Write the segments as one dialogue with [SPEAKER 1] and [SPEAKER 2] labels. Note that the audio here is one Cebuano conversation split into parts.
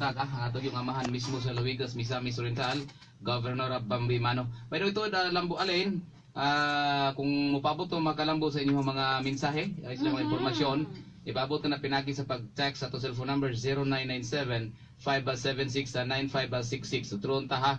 [SPEAKER 1] Taka, ang atong yung amahan mismo sa Lawigas, Misamis Oriental, Governor Bambi Emano. By the way, ito, Lambo Alin, kung mupabot to makalambo sa inyong mga mensahe, ay sa mga impormasyon, ipabot na pinagi sa pag-text sa ato cellphone number 0997 576 9566. Utron ta ha,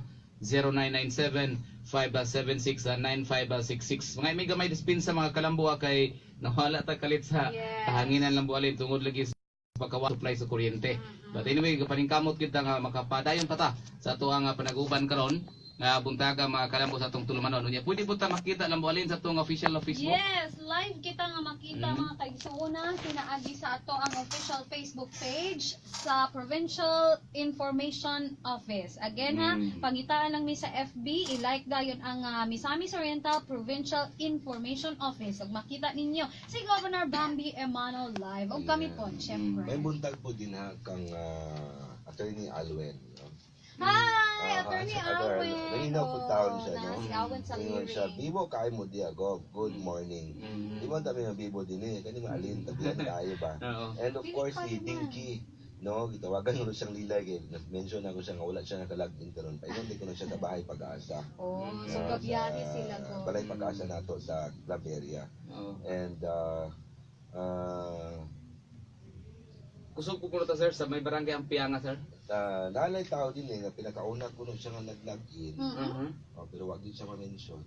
[SPEAKER 1] 0997 576 9566. Mga may gamay dispensa, mga kalambo, kay nawala ta kalit sa kahanginan, Lambo Alin, tungod lagi sa pagkawa supply sa kuryente. But anyway, paningkamot kita nga makapadayon pa ta sa ato ang panaguban karon nga buntaga, mga kalambo, sa atong tulumanon. Unya pwede po ta makita, Lambo Alin, sa atong official na Facebook.
[SPEAKER 2] Yes, live kita nga makita, mga kaigsuonan, pinaagi sa ato ang official Facebook page sa Provincial Information Office. Again ha, pangitaan lang mi sa FB, i-like dayon ang Misamis Oriental Provincial Information Office ug makita ninyo si Governor Bambi Emano live. Ug kami po, syempre.
[SPEAKER 3] May buntag po din ha kang Attorney Alwen. No?
[SPEAKER 2] Hi,
[SPEAKER 3] Ah,
[SPEAKER 2] Attorney
[SPEAKER 3] si
[SPEAKER 2] Alwen.
[SPEAKER 3] Nanginaw po taon siya,
[SPEAKER 2] Oh,
[SPEAKER 3] no?
[SPEAKER 2] na si Alwen sa
[SPEAKER 3] Ingon siya,
[SPEAKER 2] hearing.
[SPEAKER 3] "Bibo kaayo mo diya, Gov. Good morning." Di ba dami ng bibo din eh. Kani maalin, tabihan tayo ba?
[SPEAKER 1] Oo.
[SPEAKER 3] And of
[SPEAKER 2] Pili
[SPEAKER 3] course,
[SPEAKER 2] pa
[SPEAKER 3] si
[SPEAKER 2] naman.
[SPEAKER 3] Dinky, no? Gitawagan ko siyang lilay kay mention ako siya nga wala siya nakalagin karon. Paingon di ko na siya sa bahay pag-asa.
[SPEAKER 2] Oh, so
[SPEAKER 3] Ah,
[SPEAKER 2] gabiyahe
[SPEAKER 3] sa
[SPEAKER 2] sila ko.
[SPEAKER 3] Balay Pag-asa nato sa Claveria. And
[SPEAKER 1] Kusog ko kuno ta, sir, sa may barangay ang Pianga, sir.
[SPEAKER 3] Nalay tao din eh, nga pinakauna ko nung siya nga nag-login. Oh, pero wag din siya ma-mention.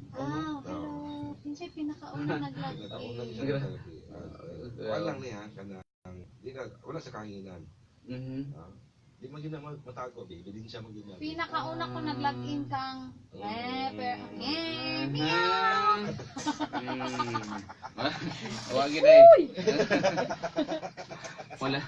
[SPEAKER 2] Ah, hello. Kinsay pinakauna
[SPEAKER 3] Pinakauna
[SPEAKER 2] nag-login?
[SPEAKER 3] siya nag-login. Wala lang niya, kanang, di ka, wala sa kahanginan. Ah, di man yun na matago, baby. Di siya mag
[SPEAKER 2] Pinakauna ko nag-login kang eh, pero eh, meow.
[SPEAKER 1] Wag gid eh. Wala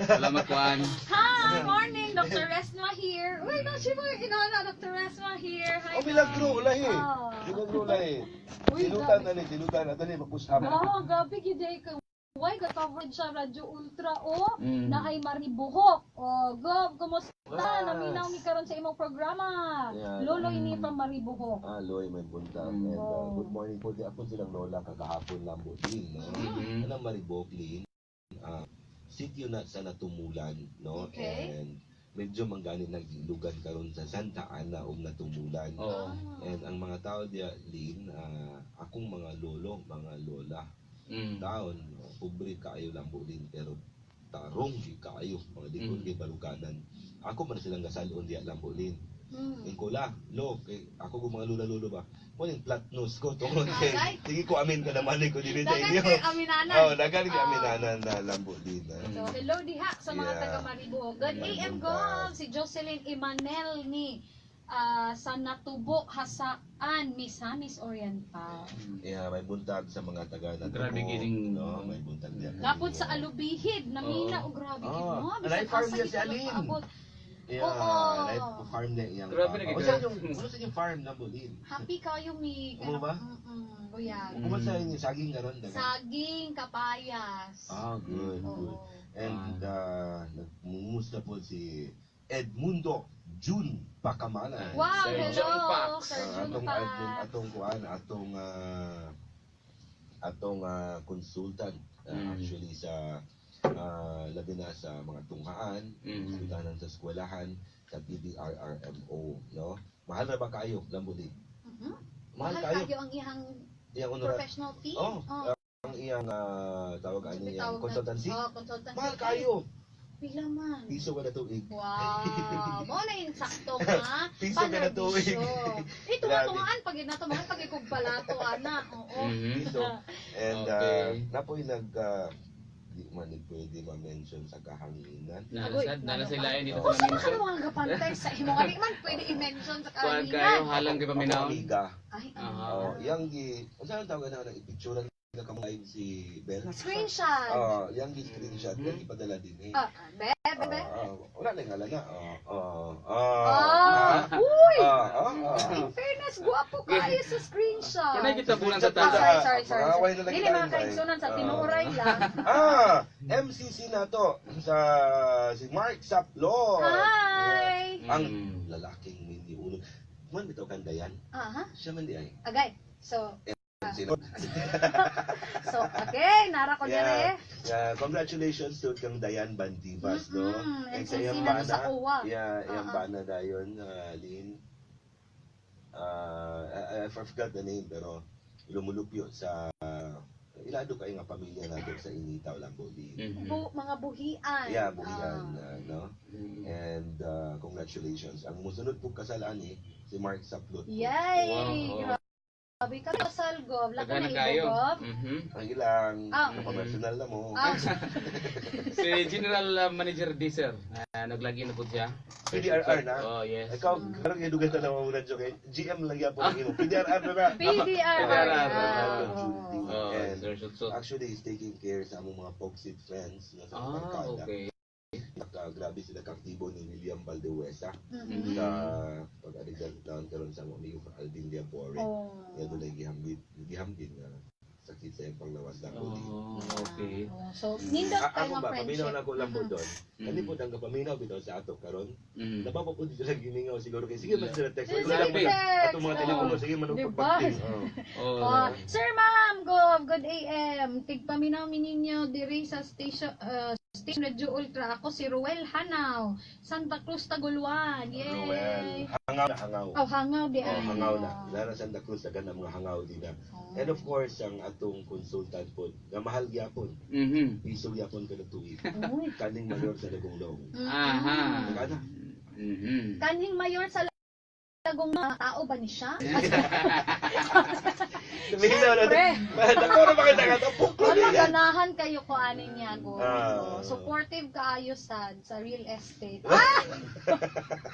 [SPEAKER 1] wala makuan.
[SPEAKER 2] Hi, morning, Dr. Resma here. Wait, no, siya mo inana, Dr. Resma here. Hi.
[SPEAKER 3] Oh, milagro, ulahi.
[SPEAKER 2] Oh.
[SPEAKER 3] Milagro, ulahi.
[SPEAKER 2] Uy,
[SPEAKER 3] Silutan na ni, silutan na. Dali, mag-push up.
[SPEAKER 2] Oh, grabe gid eh kay Why ka covered siya Radyo Ultra o na ay Maribuhok. Oh, Gov, kumusta? Naminaw mi karon sa imong programa.
[SPEAKER 3] Yeah.
[SPEAKER 2] Lolo ini from Maribuhok.
[SPEAKER 3] Ah, Loy, may buntag. And good morning po. Di ako silang lola kagahapon lang po din, no? Anang Maribok, Lin, sitio na sa Natumulan, no? And medyo manggani naglugan karon sa Santa Ana ug Natumulan. And ang mga tao diya, Lin, akong mga lolo, mga lola, taon, no, pobre kaayo lang po din, pero tarong di kaayo, mga likod kay baluganan. Ako man silang gasalon diya lang po din. Ingkola, lo, kay ako kung mga lula-lulo ba, mo ning flat nose ko tungod kay
[SPEAKER 2] Agay.
[SPEAKER 3] sige ko amin ka naman ko dili sa
[SPEAKER 2] Dagan
[SPEAKER 3] inyo.
[SPEAKER 2] kay aminana.
[SPEAKER 3] Oh, dagan kay aminanan na lambo din. Ah.
[SPEAKER 2] So, hello diha sa mga taga Maribuhok. Good AM, Gov. Si Jocelyn Imanel ni sa Natubo, Hasaan, Misamis Oriental.
[SPEAKER 3] Yeah, may buntag sa mga taga na
[SPEAKER 1] Grabe gining-
[SPEAKER 3] no, may buntag diya.
[SPEAKER 2] Lapod sa Alubihid, namina og grabe gid
[SPEAKER 3] Ah,
[SPEAKER 2] mo.
[SPEAKER 3] alay
[SPEAKER 2] Bisan
[SPEAKER 3] farm
[SPEAKER 2] asa
[SPEAKER 3] niya
[SPEAKER 2] gid
[SPEAKER 3] si Alin.
[SPEAKER 2] paabot.
[SPEAKER 3] Yeah, life farm na iyang
[SPEAKER 1] Grabe
[SPEAKER 3] papa.
[SPEAKER 1] na gid.
[SPEAKER 3] Unsa yung farm na bulin?
[SPEAKER 2] Happy kayo mi.
[SPEAKER 3] Ano ba?
[SPEAKER 2] Buyag.
[SPEAKER 3] Kung sa inyo saging karon dagan.
[SPEAKER 2] Saging, kapayas.
[SPEAKER 3] Ah, good, good. And nagmumusta po si Edmundo June Pacamala.
[SPEAKER 2] Wow,
[SPEAKER 1] Sir
[SPEAKER 2] hello.
[SPEAKER 1] John Pax.
[SPEAKER 2] Sir
[SPEAKER 3] Ah,
[SPEAKER 2] Jun
[SPEAKER 3] atong
[SPEAKER 2] Pax.
[SPEAKER 3] atong atong kuan atong atong consultant actually sa labi na sa mga tunghaan, konsultahan sa eskwelahan sa PDRRMO, no? Mahal ra ba kayo, Lambuli?
[SPEAKER 2] Mahal
[SPEAKER 3] Mahal kayo.
[SPEAKER 2] kayo ang iyang
[SPEAKER 3] Iyang honorar.
[SPEAKER 2] professional fee.
[SPEAKER 3] Oh, ang iyang tawag ani iyang
[SPEAKER 2] Tawag na-
[SPEAKER 3] consultancy.
[SPEAKER 2] Oh, consultancy.
[SPEAKER 3] Mahal kayo.
[SPEAKER 2] Pila man.
[SPEAKER 3] Piso ka na tuig.
[SPEAKER 2] Wow, mo na yung sakto nga.
[SPEAKER 3] Piso ka na tuig.
[SPEAKER 2] Ito
[SPEAKER 3] Grabe.
[SPEAKER 2] tungaan pag nato mga pag palato ana. Oo.
[SPEAKER 3] Piso. And napoy nag di man ni pwede ma-mention sa kahanginan.
[SPEAKER 1] Nana nana sila dito
[SPEAKER 2] Usa
[SPEAKER 1] sa
[SPEAKER 2] man
[SPEAKER 1] mention.
[SPEAKER 2] ka mga gapantay sa imo nga di man pwede i-mention sa
[SPEAKER 1] Kuan kayo
[SPEAKER 2] kahanginan.
[SPEAKER 1] halang kay
[SPEAKER 3] Ako
[SPEAKER 1] paminaw.
[SPEAKER 3] amiga.
[SPEAKER 2] Ay,
[SPEAKER 3] Oh, yang gi unsa ang tawag na nang ipicturean ka kamo live si Bel?
[SPEAKER 2] Screenshot.
[SPEAKER 3] Oh, yang gi screenshot, yang ipadala din eh.
[SPEAKER 2] Ah, be, be, be.
[SPEAKER 3] Ah, wala na ngalan na. Oh, oh,
[SPEAKER 2] Ah, uy!
[SPEAKER 3] ah.
[SPEAKER 2] In fairness, guwapo kayo sa screenshot.
[SPEAKER 1] Kunay kita bulan sa
[SPEAKER 2] Ah,
[SPEAKER 1] tanda.
[SPEAKER 2] sorry, sorry, sorry.
[SPEAKER 3] Mga na lang
[SPEAKER 2] Dili
[SPEAKER 3] kita,
[SPEAKER 2] mga kaigsunan sa
[SPEAKER 3] Ah.
[SPEAKER 2] tinuray lang.
[SPEAKER 3] Ah, MCC na to sa si Mark Saplor.
[SPEAKER 2] Hi!
[SPEAKER 3] Ang lalaking may ulo. Man bitaw kandayan.
[SPEAKER 2] Aha.
[SPEAKER 3] Siya man di ay.
[SPEAKER 2] Agay. So,
[SPEAKER 3] Sila.
[SPEAKER 2] So, okay, nara ko dire.
[SPEAKER 3] Yeah, congratulations to kang Dayan Bandivas, no?
[SPEAKER 2] And
[SPEAKER 3] sa iyang
[SPEAKER 2] sina no sa
[SPEAKER 3] bana,
[SPEAKER 2] uwa.
[SPEAKER 3] yeah, iyang bana dayon, Lin. I forgot the name, pero lumulupyo sa ilado kayo nga pamilya natin sa Initaw, Lamboli.
[SPEAKER 2] Mga buhian.
[SPEAKER 3] Yeah, buhian, no? And congratulations. Ang musunod pong kasalaan eh, si Mark Saplot.
[SPEAKER 2] Yay!
[SPEAKER 1] Wow.
[SPEAKER 2] Grabe ka kasal, Gov. Laki
[SPEAKER 1] Daghan
[SPEAKER 2] na
[SPEAKER 1] na kayo.
[SPEAKER 2] ibo, Gov.
[SPEAKER 3] Ang ilang, personal na mo.
[SPEAKER 1] Si General Manager D, sir. Naglagi na po siya.
[SPEAKER 3] PDRR na?
[SPEAKER 1] Oh, yes.
[SPEAKER 3] Ikaw, karong idugan na mo radyo kay GM lang yapon ang imo. PDRR na na.
[SPEAKER 2] PDRR.
[SPEAKER 1] PDRR.
[SPEAKER 3] Judy.
[SPEAKER 1] Oh,
[SPEAKER 3] And
[SPEAKER 1] Sir Sutsut.
[SPEAKER 3] actually, he's taking care sa among mga Pogsid friends na sa barkada. Grabe sila kaktibo ni William Valdehuesa sa pag-arigdan taon karon sa among amigo Alvin Diapore. Kaya doon ay gihambin nga sakit sa iyang panglawas na kuli.
[SPEAKER 1] Oh, okay.
[SPEAKER 2] Oh, so, nindot kayo
[SPEAKER 3] Ako
[SPEAKER 2] nga
[SPEAKER 3] ba, paminaw
[SPEAKER 2] friendship.
[SPEAKER 3] na ko lang po doon. Kani po ang kapaminaw bitaw sa ato karon. Nabawa po dito lang gimingaw siguro kay sige man sila text.
[SPEAKER 2] Sige,
[SPEAKER 3] Wala
[SPEAKER 1] text.
[SPEAKER 3] man atong mga telepono sige man og
[SPEAKER 2] Diba?
[SPEAKER 3] pagpagting. Oh.
[SPEAKER 1] Oh.
[SPEAKER 2] Oh, Sir, Ma'am, Gov, good AM. Tigpaminaw mi ninyo diri sa station station Radio Ultra. Ako si Ruel Hanaw, Santa Cruz, Taguluan. Yay!
[SPEAKER 3] Ruel, hangaw na hangaw.
[SPEAKER 2] Oh, hangaw di
[SPEAKER 3] Oh,
[SPEAKER 2] ay.
[SPEAKER 3] hangaw na. Nara Santa Cruz dagan ang mga hangaw din na. And of course, ang atong consultant po, nga mahal gyapon, piso gyapon kada tuig.
[SPEAKER 2] Uy.
[SPEAKER 3] Kaning mayor sa Lagonglong.
[SPEAKER 1] Aha.
[SPEAKER 3] Kana.
[SPEAKER 2] Kanhing mayor sa Lagong mga tao ba ni siya?
[SPEAKER 3] Minaw na.
[SPEAKER 2] Siyempre.
[SPEAKER 3] Nakoro ba kita ka puklo
[SPEAKER 2] Wala
[SPEAKER 3] niya.
[SPEAKER 2] ganahan kayo ko ani niya go. Supportive kaayo sad sa real estate.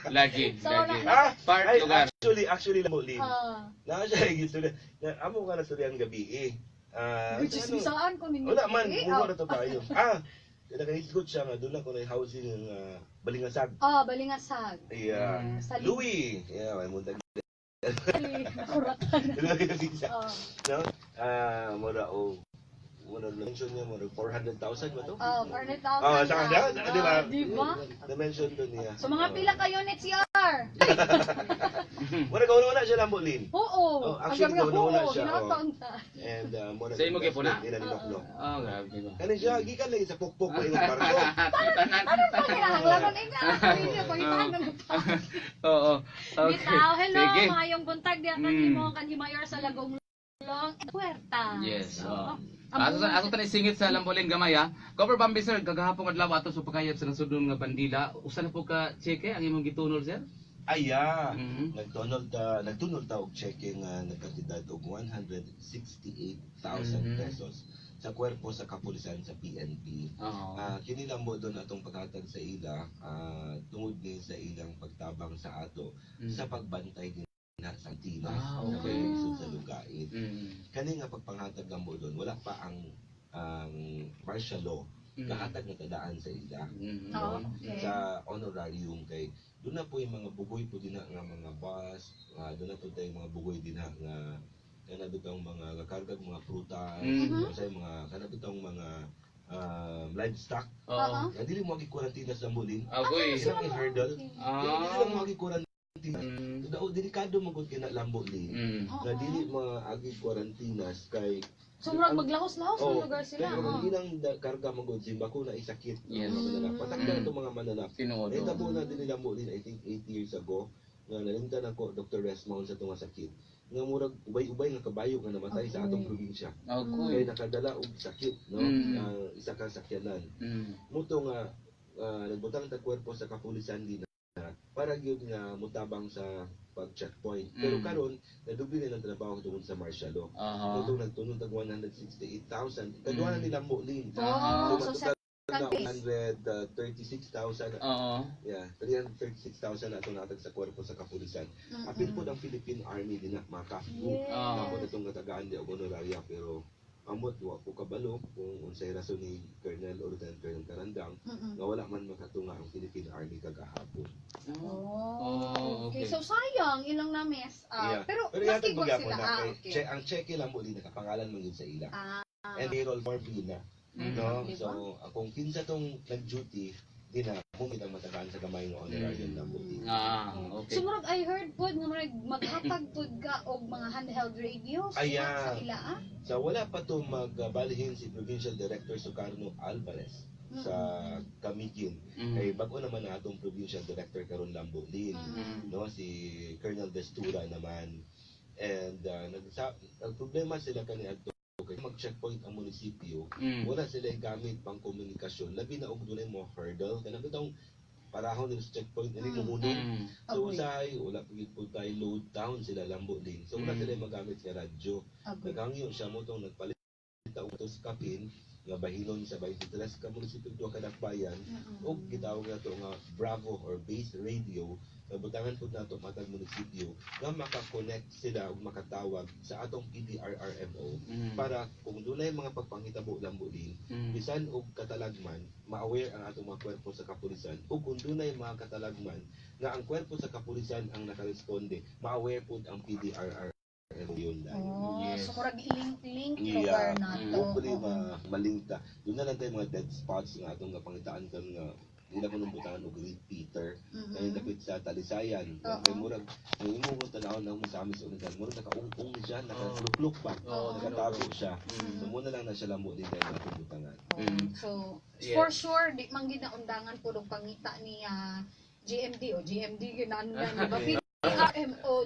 [SPEAKER 1] Lagi,
[SPEAKER 2] So,
[SPEAKER 1] lagi.
[SPEAKER 3] Ah,
[SPEAKER 1] Part
[SPEAKER 3] ay,
[SPEAKER 1] lugar.
[SPEAKER 3] actually lang mo, Lin.
[SPEAKER 2] Ah,
[SPEAKER 3] Na siya gistorya. Na amo ka na storyan gabi eh. Ah,
[SPEAKER 2] which is
[SPEAKER 3] ano,
[SPEAKER 2] bisaan ko ninyo.
[SPEAKER 3] wala man,
[SPEAKER 2] Eh,
[SPEAKER 3] buwa
[SPEAKER 2] oh.
[SPEAKER 3] na to tayo. Ah, nakahisgot siya nga doon ako na housing ng Balingasag.
[SPEAKER 2] Oh, Balingasag.
[SPEAKER 3] Yeah.
[SPEAKER 2] Sa
[SPEAKER 3] Louis. Yeah, may muntag.
[SPEAKER 2] Nakuratan.
[SPEAKER 3] Louis.
[SPEAKER 2] Oh.
[SPEAKER 3] No? Ah, mura o mura mention niya mura 400,000 ba to?
[SPEAKER 2] Oh, 400,000.
[SPEAKER 3] Oh, saka
[SPEAKER 2] na.
[SPEAKER 3] di ba?
[SPEAKER 2] Oh, di ba?
[SPEAKER 3] Na-mention doon niya.
[SPEAKER 2] So mga pila kayo unit CR.
[SPEAKER 3] Mura kauna na siya lang Lin.
[SPEAKER 2] Oo.
[SPEAKER 3] Oh, actually,
[SPEAKER 2] Ang gabi nga,
[SPEAKER 3] kauna-una
[SPEAKER 2] oo,
[SPEAKER 3] siya, oh.
[SPEAKER 2] ginataon ta.
[SPEAKER 3] And mura
[SPEAKER 1] Sa imo gyud po na?
[SPEAKER 3] Nila ni Loklo.
[SPEAKER 1] Oh, grabe ba.
[SPEAKER 3] Kani siya gikan lagi sa pukpok pa imong barko.
[SPEAKER 1] Tanan.
[SPEAKER 2] Ano pa kinahanglan eh nga ninyo pangitaan na ta.
[SPEAKER 1] Oo. Okay.
[SPEAKER 2] Bitaw, hello,
[SPEAKER 1] Sige.
[SPEAKER 2] maayong buntag diya kanimo kanhi mayor sa Lagong Long Puerta.
[SPEAKER 1] Yes.
[SPEAKER 2] So,
[SPEAKER 1] Oh.
[SPEAKER 2] ang
[SPEAKER 1] Aso aso tanay singit sa Lambolin gamay ha. Cover Bambi sir, gagahapon adlaw ato sa pagkayab sa nasudnon nga bandila. Usa na po ka cheque ang imong gitunol, sir?
[SPEAKER 3] Aya. Nagtunol ta og cheque nga nagkantidad og 168,000 pesos sa kuwerpo sa kapulisan sa PNP.
[SPEAKER 1] Oo.
[SPEAKER 3] Kini lang mo doon atong paghatag sa ila tungod ni sa ilang pagtabang sa ato sa pagbantay din na sa tinas sa paglisod sa lugain. Kani nga pagpanghatag lang mo doon wala pa ang martial law kahatag na tadaan sa ila
[SPEAKER 2] Oh, okay.
[SPEAKER 3] sa honorarium kay doon na po yung mga bugoy po din na nga mga bus, doon na po tayo mga bugoy din na nga kana bitong mga kakargag mga prutas, sa mga kana bitong mga livestock.
[SPEAKER 1] Oo.
[SPEAKER 3] Nga dili mo gi-quarantine sa mulin.
[SPEAKER 1] Agoy.
[SPEAKER 3] Sila ang hurdle. Dili sila mo gi-quarantine. Dao delikado man gud kina lambo ni. Nga dili maagi kwarantinas kay
[SPEAKER 2] So murag maglahos-lahos
[SPEAKER 3] Oh,
[SPEAKER 2] ng lugar sila.
[SPEAKER 3] Kaya
[SPEAKER 2] Oh.
[SPEAKER 3] ang ilang karga man gud simba ko na isakit.
[SPEAKER 1] Yes.
[SPEAKER 3] Mga mananap. Patakda itong mga mananap.
[SPEAKER 1] Tinuod.
[SPEAKER 3] Eh, tabo na din nila mo din, I think 8 years ago, nga nalimtan ako Dr. Resmond sa tunga sakit. Nga murag ubay-ubay nga kabayo nga namatay sa atong probinsya.
[SPEAKER 1] Agoy.
[SPEAKER 3] Kay nakadala og sakit, no? Isa ka sakyanan. Muto nga nagbutang tag kwerpo sa kapulisan din na para gyud nga mutabang sa pag checkpoint. Pero karon nadubli na ng trabaho tungod sa martial law. Muto nagtunong tag 168,000. Kadua na nila mo lin.
[SPEAKER 2] Oh, so
[SPEAKER 3] matutal
[SPEAKER 2] second
[SPEAKER 3] na
[SPEAKER 2] phase.
[SPEAKER 3] 136,000.
[SPEAKER 1] Oo.
[SPEAKER 3] Yeah, 336,000 na itong natag sa kwerpo sa kapulisan. Apil po ng Philippine Army din na mga KAFU. Ako na itong natagaan di og honoraria pero amot wa ko kabalo kung unsay rason ni Colonel o Lieutenant Colonel Karandang nga wala man makatunga ang Philippine Army kagahapon.
[SPEAKER 2] Oh,
[SPEAKER 1] Oh,
[SPEAKER 2] okay.
[SPEAKER 1] okay.
[SPEAKER 2] So sayang ilang na-miss. Ah,
[SPEAKER 3] Yeah.
[SPEAKER 2] pero
[SPEAKER 3] Pero
[SPEAKER 2] maski
[SPEAKER 3] yatag
[SPEAKER 2] ko
[SPEAKER 3] magyapon
[SPEAKER 2] sila.
[SPEAKER 3] na
[SPEAKER 2] Ah,
[SPEAKER 3] kay
[SPEAKER 2] okay.
[SPEAKER 3] ang cheque lang mo din nakapangalan man yun sa ila.
[SPEAKER 2] Ah,
[SPEAKER 3] And payroll form na. No?
[SPEAKER 2] Diba?
[SPEAKER 3] So, kung kinsa tong nag-duty, Di na mo kitang matagaan sa gamay nga honorarium na mo.
[SPEAKER 1] Ah, okay.
[SPEAKER 2] So murag I heard pod nga murag maghatag pod ka og mga handheld radios
[SPEAKER 3] Ayan.
[SPEAKER 2] sa ila ah.
[SPEAKER 3] So wala pa to magbalhin si Provincial Director Sukarno Alvarez sa Camiguin. Kay bago naman na atong Provincial Director karon, Lambolin. No, si Colonel Destura naman. And nagproblema sila kani adto kay mag-checkpoint ang munisipyo, wala sila gamit pang komunikasyon, labi na og dunay mo hurdle kanang bitong parahon nila sa checkpoint ini muhunong. So usahay wala pud pud tayo load down sila, Lambo din, so wala sila magamit sa radyo. Naghangyo siya mo tong nagpalit og tos kapin nga bahinon sa 23 ka munisipyo, duha ka dakbayan, ug gitawag nato nga Bravo or base radio nga butangan pud nato matag munisipyo nga maka-connect sila ug makatawag sa atong PDRRMO para kung dunay mga pagpanghitabo, Lambulin, bisan og katalagman, ma-aware ang atong mga kwerpo sa kapulisan, ug kung dunay mga katalagman nga ang kwerpo sa kapulisan ang nakaresponde, ma-aware pud ang PDRRMO yun dahil.
[SPEAKER 2] Oh, so murag link-link lugar nato.
[SPEAKER 3] Hopefully malingta. Doon na lang tayo mga dead spots nga atong kapangitaan kan nga nila ko nung butangan og repeater kay dapit sa Talisayan. Kay murag ang imo ko tan-awon na mo sa amin sa unang murag nakaungkong siya, nakaluklok pa, nakatago siya. So muna lang na siya lamo din tayo atong butangan.
[SPEAKER 2] So, for sure, di man gid na undangan po og pangita ni GMD o GMD yun ano na, di ba? PRMO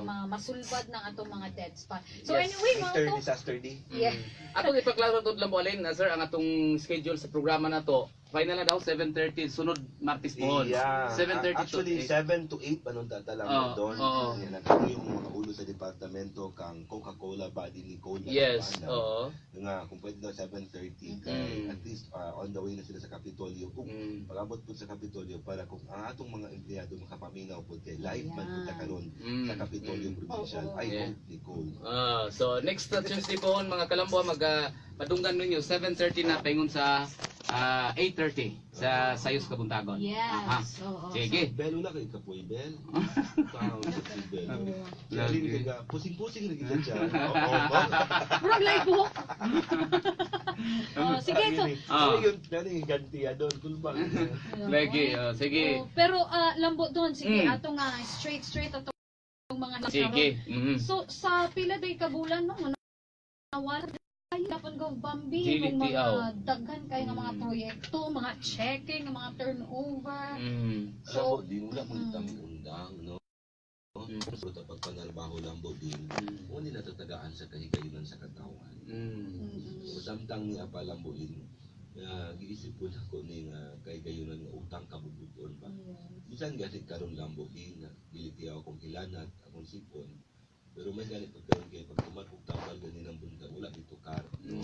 [SPEAKER 2] nga masulbad ng atong mga dead spot. So anyway, mga
[SPEAKER 3] Mr.
[SPEAKER 2] to,
[SPEAKER 3] Disaster D.
[SPEAKER 2] Yeah.
[SPEAKER 1] Atong ipaklaro to, Lambo Alin, na sir, ang atong schedule sa programa na to. Final na daw 7:30 sunod Martes po.
[SPEAKER 3] Yeah.
[SPEAKER 1] 7:30 to
[SPEAKER 3] Actually,
[SPEAKER 1] 8.
[SPEAKER 3] 7 to 8 pa nun tatalang doon. Yan, ang yung mga ulo sa departamento kang Coca-Cola body ni Cola.
[SPEAKER 1] Yes,
[SPEAKER 3] Ano,
[SPEAKER 1] oo.
[SPEAKER 3] nga kung pwede daw 7:30 kay at least on the way na sila sa Kapitolyo. Kung pag-abot po sa Kapitolyo para kung ang atong mga empleyado makapaminaw po kay live man po ta karon sa Kapitolyo Provincial. I hope, Nicole.
[SPEAKER 1] Ah, so next Tuesday po mga kalambo, mag padunggan ninyo 7:30 na paingon sa 8:30 sa Sayos Kabuntagon. Aha.
[SPEAKER 2] Yes. Oo.
[SPEAKER 1] Sige.
[SPEAKER 3] Bel, wala kay kapoy, Bel. Tao si Bel.
[SPEAKER 1] Lagi.
[SPEAKER 3] Lagi ka pusing-pusing lagi sa siya. Oo ba?
[SPEAKER 2] Murag live book. Oh, sige, so
[SPEAKER 1] Ah.
[SPEAKER 3] So yun, dali ganti doon kulbang.
[SPEAKER 1] Lagi, oh, sige.
[SPEAKER 2] Oh, pero lambo doon, sige, ato nga straight straight ato mga
[SPEAKER 1] Sige.
[SPEAKER 2] So sa pila day ka bulan no nga nawala tayo dapat go Bambi
[SPEAKER 1] Dili
[SPEAKER 2] yung mga
[SPEAKER 1] tiaw.
[SPEAKER 2] daghan kay nga mga proyekto, mga checking, mga turnover.
[SPEAKER 3] So,
[SPEAKER 2] So,
[SPEAKER 3] di wala mo kami undang, no? So, pagpanarbaho lang bo din. Hindi natatagaan sa kahigayunan sa katawan. So, samtang niya palambulin, nga giisip po na ko ni nga kahigayunan nga utang kabubuton ba. Bisan galit karon, Lambo din nga dili tiyaw akong hilanat, akong sipon. Pero may galit pag karon kay pag tumat og tambal gani ng buntag wala gitukar, no?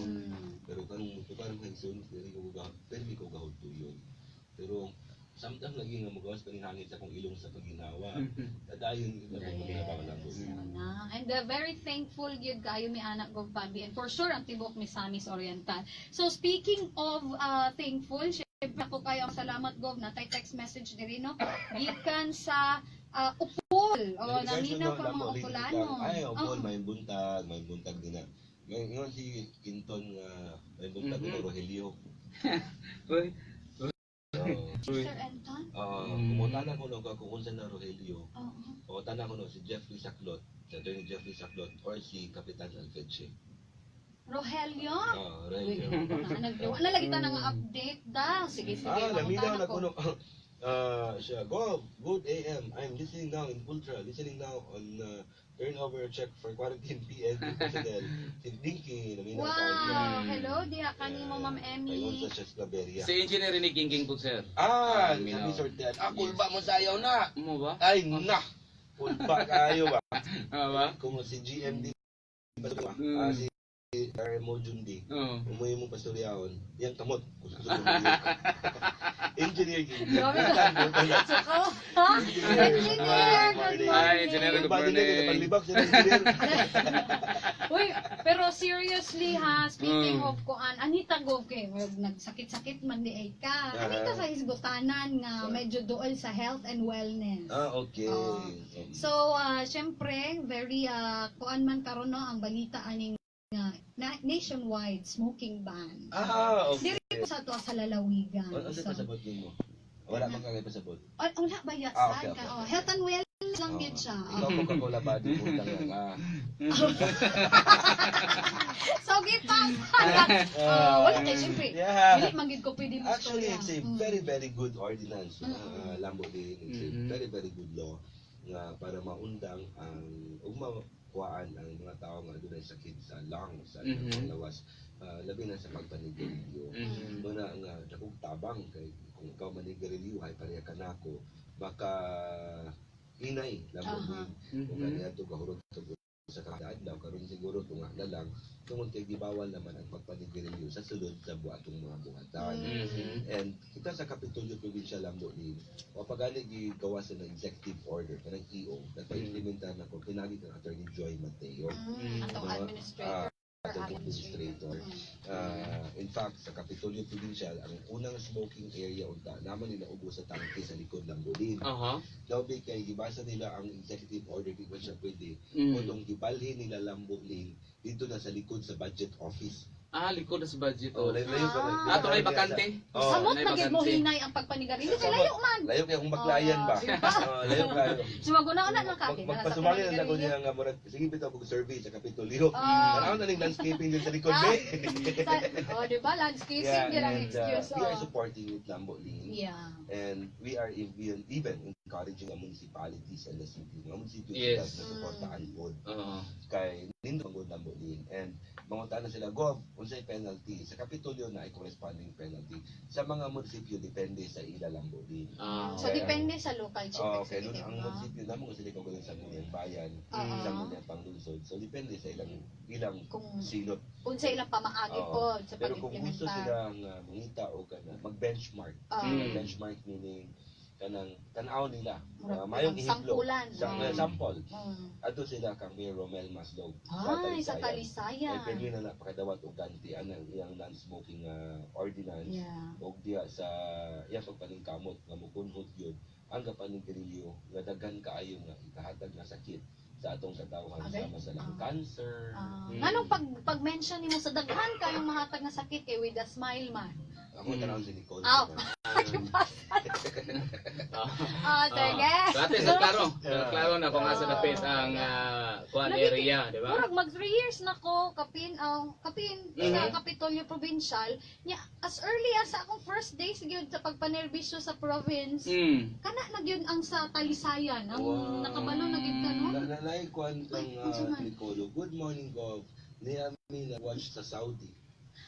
[SPEAKER 3] Pero karong mutukar ang higson, dili ko ga permi ko gahod tuyon. Pero samtang lagi nga magawas pa ning hangin sa akong ilong sa paginawa. Kadayon gid ako yes. Mga Lambo.
[SPEAKER 2] Na. And very thankful gyud kaayo mi anak Gov Bambi and for sure ang tibok Misamis Oriental. So speaking of thankful, syempre ako kayo ang salamat, Gov, natay text message diri no. Gikan sa Upol. O naminaw pa mga Upolano.
[SPEAKER 3] Ay, Upol,
[SPEAKER 2] Oo.
[SPEAKER 3] may buntag din na. Ngayon si Quinton nga may buntag mm Rogelio.
[SPEAKER 1] Uy.
[SPEAKER 3] So,
[SPEAKER 2] Sir Anton.
[SPEAKER 3] Kumutana ko no kung unsa na Rogelio. Kumutana ko no si Jeffrey Saklot, si Attorney Jeffrey Saklot or si Kapitan Alfeche.
[SPEAKER 2] Rogelio.
[SPEAKER 3] Ah,
[SPEAKER 2] Uy,
[SPEAKER 3] Rogelio.
[SPEAKER 2] wala lagi ta nang update da. Sige, sige.
[SPEAKER 3] Ah, laminaw
[SPEAKER 2] mangutana
[SPEAKER 3] na
[SPEAKER 2] ko.
[SPEAKER 3] kuno. Ah, siya, go, good AM. I'm listening now in Ultra, listening now on turnover check for quarantine PNP personnel. Si Dinky, naminaw
[SPEAKER 2] Wow, hello diha kanimo, Ma'am
[SPEAKER 3] Paingon
[SPEAKER 2] Emmy.
[SPEAKER 3] sa siya sa Claveria.
[SPEAKER 1] Si Engineer Rene Gingging po, sir.
[SPEAKER 3] Ah,
[SPEAKER 1] Naminaw.
[SPEAKER 3] sabi sortean. Ah, kulba mo sayaw na.
[SPEAKER 1] Mo ba?
[SPEAKER 3] Ay, na. Kulba kayo ba?
[SPEAKER 1] Ah, ba?
[SPEAKER 3] Kung si GMD ba ba? Ah, si RMO Jundi.
[SPEAKER 1] Oo.
[SPEAKER 3] Umuwi mo pastoryahon. Yang kamot. Gusto ko Engineer Gingging.
[SPEAKER 2] Grabe ka. So, ko, ha? Engineer, good
[SPEAKER 1] Hi,
[SPEAKER 2] morning.
[SPEAKER 1] Engineer, good
[SPEAKER 3] Kulba din
[SPEAKER 1] morning.
[SPEAKER 3] Panlibak sila engineer.
[SPEAKER 2] Uy, pero seriously ha, speaking of kuan, Anita Gov kay murag nagsakit-sakit man di ay ka.
[SPEAKER 3] Ah.
[SPEAKER 2] Anita sa hisgutanan nga medyo duol sa health and wellness.
[SPEAKER 3] Ah, okay.
[SPEAKER 2] Oh. So, syempre, very kuan man karon no ang balita aning nationwide smoking ban.
[SPEAKER 3] Ah, okay.
[SPEAKER 2] Diri Sa to sa lalawigan.
[SPEAKER 3] Ano sa
[SPEAKER 2] So,
[SPEAKER 3] pasabot nimo? Wala man kay pasabot.
[SPEAKER 2] ay, wala ba ya?
[SPEAKER 3] Ah, okay,
[SPEAKER 2] Sad
[SPEAKER 3] okay,
[SPEAKER 2] ka?
[SPEAKER 3] okay.
[SPEAKER 2] Oh, health and wellness lang
[SPEAKER 3] Oo.
[SPEAKER 2] yun siya.
[SPEAKER 3] Ikaw Coca-Cola body mo lang ka.
[SPEAKER 2] So, gipas. Oh, wala kay syempre. Dili man gid ko pwede mo
[SPEAKER 3] Actually,
[SPEAKER 2] istorya.
[SPEAKER 3] it's a very, very good ordinance. Lambo din. It's a very, very good law nga para maundang ang ug makuhaan ang mga tao nga adunay sakit sa lungs, sa lawas, labi na sa pagpanigarilyo. Muna nga dakong tabang kay kung ikaw manigarilyo hay pareha kanako baka hinay lambo din kung kaniya to kahurot to sa kada adlaw. Karon siguro tunga na lang tungod kay gibawal naman ang pagpanigarilyo sa sulod sa buatong mga buhatan. And kita sa Kapitolyo Provincial, Lambo ni wa pa gani gigawas ng executive order kanang EO, nagpa-implementar na ko pinagi kang Attorney Joy Mateo.
[SPEAKER 2] Atong
[SPEAKER 3] No?
[SPEAKER 2] administrator.
[SPEAKER 3] Ah, atong administrator. In fact, sa Kapitolyo Provincial, ang unang smoking area unta naman nila ubos sa tangke sa likod ng bulin. Daw bi kay gibasa nila ang executive order, di ba siya pwede. Kung gibalhin nila, Lambo Lin, dito na sa likod sa budget office.
[SPEAKER 1] Ah, likod na sa budget.
[SPEAKER 3] Oh, layo layo ka
[SPEAKER 2] Ah.
[SPEAKER 1] Ah, tunay bakante.
[SPEAKER 3] Oh,
[SPEAKER 2] Samot
[SPEAKER 1] Nay
[SPEAKER 2] na gid mo
[SPEAKER 1] bakante.
[SPEAKER 2] hinay ang pagpanigarilyo kay layo man.
[SPEAKER 3] Layo kay kung baklayan ba. Oh, layo kayo.
[SPEAKER 2] Sumaguna na lang ka.
[SPEAKER 3] Magpasumali na ako niya nga murag sige bitaw kog survey sa Kapitolyo.
[SPEAKER 2] Ah.
[SPEAKER 3] Tanaw na ning landscaping din sa likod
[SPEAKER 2] Ah.
[SPEAKER 3] be.
[SPEAKER 2] Oh, di ba? Landscaping yeah, ang
[SPEAKER 3] And,
[SPEAKER 2] excuse.
[SPEAKER 3] we are
[SPEAKER 2] Oh.
[SPEAKER 3] supporting it, Lambo Lin. And we are even encouraging ang municipalities and the city. Mga munisipyo na suportaan po kay nindot man Lambo Lin. And mangunta na sila, "Gov, unsay penalty?" Sa Kapitolyo na ay corresponding penalty. Sa mga munisipyo, depende sa ila, Lambo Lin.
[SPEAKER 2] So, depende sa local chief
[SPEAKER 3] Oh, okay, nun
[SPEAKER 2] executive,
[SPEAKER 3] ang
[SPEAKER 2] no?
[SPEAKER 3] munisipyo namo sila kaugalingon sa sangguniang bayan, sa sangguniang panglungsod. So depende sa ilang ilang
[SPEAKER 2] Kung
[SPEAKER 3] silot.
[SPEAKER 2] unsa ilang pamaagi
[SPEAKER 3] Oo.
[SPEAKER 2] po sa
[SPEAKER 3] Pero kung gusto
[SPEAKER 2] pag-implementar.
[SPEAKER 3] sila nga mangita o kana mag-benchmark, benchmark meaning kanang tan-aw nila,
[SPEAKER 2] Murag
[SPEAKER 3] mayong
[SPEAKER 2] kanang
[SPEAKER 3] ehemplo.
[SPEAKER 2] sampulan.
[SPEAKER 3] Sa sample, adto sila kang Mayor Romel Maslog
[SPEAKER 2] Ay, sa
[SPEAKER 3] Talisayan.
[SPEAKER 2] Talisayan.
[SPEAKER 3] Ay permi na napakadawat og ganti anang iyang non-smoking ordinance og diya sa iya pagpaningkamot nga mukunhot yun ang kapanigarilyo nga daghan kaayo nga ikahatag nga sakit sa atong katawhan sama sa lang cancer.
[SPEAKER 2] Nganong pag mention nimo sa daghan kayong mahatag nga sakit kay with a smile man?
[SPEAKER 3] Ako tanaw si Nicole.
[SPEAKER 2] Aw. Ah, sige.
[SPEAKER 1] So, ate, so klaro. So, klaro na kung asa dapit ang kuan area, di ba?
[SPEAKER 2] Murag mag 3 years na ko kapin ang kapin sa Kapitolyo Provincial nya, as early as sa akong first days gyud sa pagpanerbisyo sa province, kana na gyud ang sa Talisayan ang nakabalo na gyud ka, no?
[SPEAKER 3] Na kuan kang
[SPEAKER 2] Ay, unsa man?
[SPEAKER 3] Nicolo. "Good morning, Gov. Niya mi na watch sa Saudi."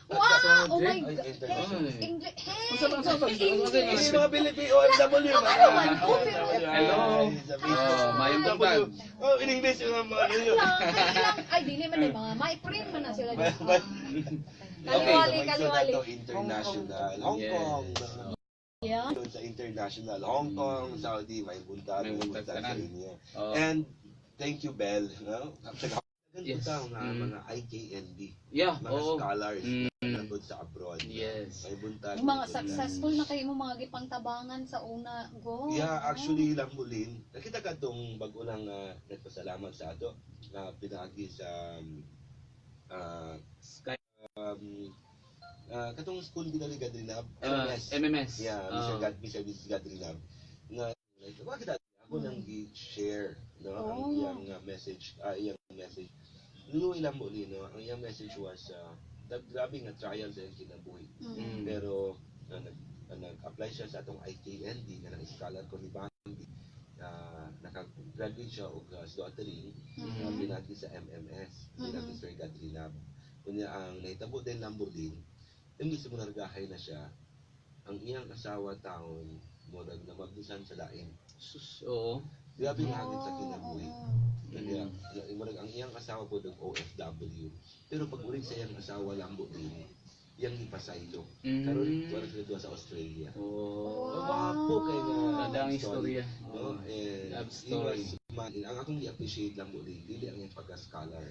[SPEAKER 2] Wow! Oh my
[SPEAKER 3] Ay,
[SPEAKER 2] God!
[SPEAKER 3] international.
[SPEAKER 2] Hey, English! Hey!
[SPEAKER 1] Unsa ba- unsa ba- unsa ba-
[SPEAKER 3] Hindi mga Pilipino, OFW.
[SPEAKER 2] Ano man ko, pero-
[SPEAKER 1] Hello. Oh, mayong buntag.
[SPEAKER 3] Oh, in English yung mga yun.
[SPEAKER 2] Lang, ay, lang, ay, dili man ay mga may print man na sila dito.
[SPEAKER 1] Okay.
[SPEAKER 2] Kaliwali, kaliwali.
[SPEAKER 3] To international. Hong Kong. Doon sa international. Hong Kong, Saudi, may buntag,
[SPEAKER 1] May
[SPEAKER 3] may
[SPEAKER 1] buntag
[SPEAKER 3] buntag sa
[SPEAKER 1] tanan.
[SPEAKER 3] inyo.
[SPEAKER 1] Oh.
[SPEAKER 3] And thank you, Belle. No? Yes. Nga mga IKND, mga scholars na nandun sa abroad. May buntag.
[SPEAKER 2] Yung mga
[SPEAKER 3] may buntag.
[SPEAKER 2] successful na kayo mo mga gipangtabangan sa una go.
[SPEAKER 3] Yeah, actually, Lambulin, nakita ka itong bago lang nagpasalamat sa ato na pinagi sa
[SPEAKER 1] Sky,
[SPEAKER 3] katong school binali Gadrinab, MMS.
[SPEAKER 1] MMS.
[SPEAKER 3] Yeah, Mr. God, Mr. Mrs. Gadrinab. Nga, like, wa kita ako nang gi-share, no, ang iyang message. Luoy lang mo no, ang iyang message was grabe nga trial sa iyang kinabuhi. Pero nag-apply siya sa atong IKND nga nang scholar ko ni Bambi. Naka-graduate siya og Slottering pinagi sa MMS, pinagi Sir Gadrinab. Kunya ang nahitabo din Lamborghini, imbis mo nargahay na siya, ang iyang asawa taon murag na magbisan sa lain.
[SPEAKER 1] Sus, oo.
[SPEAKER 3] Grabe nga hagit sa kinabuhi. Kaya, murag ang iyang asawa po ng OFW. Pero pag ulit sa iyang asawa Lamborghini, iyang ipasaylo. Karon wala sila duha sa Australia.
[SPEAKER 1] Oh.
[SPEAKER 3] Gwapo kay nga
[SPEAKER 1] Ganda ang
[SPEAKER 3] story.
[SPEAKER 1] istorya.
[SPEAKER 3] No? And
[SPEAKER 1] Love
[SPEAKER 3] he
[SPEAKER 1] story.
[SPEAKER 3] was man, ang akong gi-appreciate lang mo dili ang iyang pagka-scholar.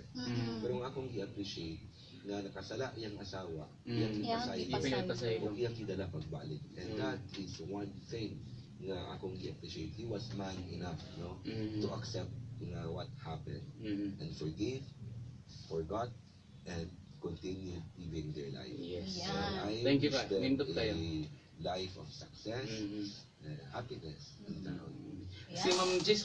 [SPEAKER 3] Pero ang akong gi-appreciate nga nakasala iyang asawa, iyang
[SPEAKER 2] Iyang
[SPEAKER 3] ipasaylo,
[SPEAKER 2] ipasaylo.
[SPEAKER 1] Ipasaylo.
[SPEAKER 3] ug iyang gidala pagbalik. And that is one thing nga akong gi-appreciate. He was man enough, no, to accept nga what happened and forgive, forgot, and continue living their life.
[SPEAKER 1] And
[SPEAKER 3] I
[SPEAKER 1] Thank you
[SPEAKER 3] wish
[SPEAKER 1] ka.
[SPEAKER 3] them
[SPEAKER 1] Nindot kayo.
[SPEAKER 3] a life of success, happiness, and
[SPEAKER 1] Si Ma'am Jess.